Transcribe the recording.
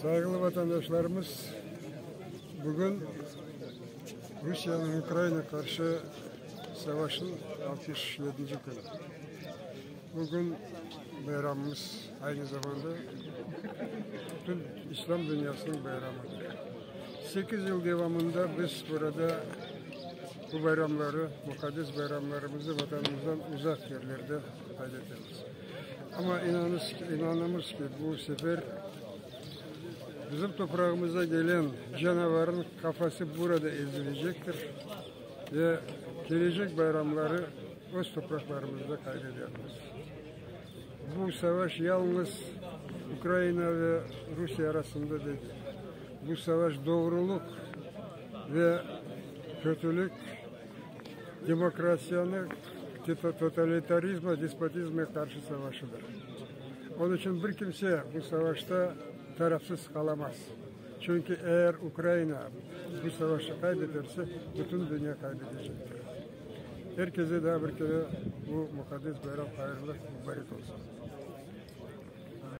Sayğılı vatandaşlarımız, bugün Rusiyeniñ Ukrayina qarşı savaşınıñ altmış yedinci künü. Bugün bayramımız, aynı zamanda bütün İslâm dünyasınıñ bayramıdır. Sekiz yıl devamında biz burada bu bayramları, muqaddes bayramlarımızı Vatanımızdan uzaq yerlerde qayd etemiz. Amma inanamız ki, bu sefer bizim toprağımıza gelen canavarnıñ qafası burada ezilecektir ve kelecek bayramları öz topraqlarımızda qayd edermiz. Bu savaş yalıñız Ukraina ve Rusiye arasında degil. Bu savaş doğrulıq ve kötülik, demokratiyanı totalitarizm ve despotizmge qarşı savaşıdır. Onıñ içün bir kimse bu savaşta tarafsız qalamaz. Çünki eger Ukraina bu savaşı qaybeterse, bütün dünya qaybedecektir. Er kese daa bir kere bu muqaddes bayram hayırlı, mubarek olsun.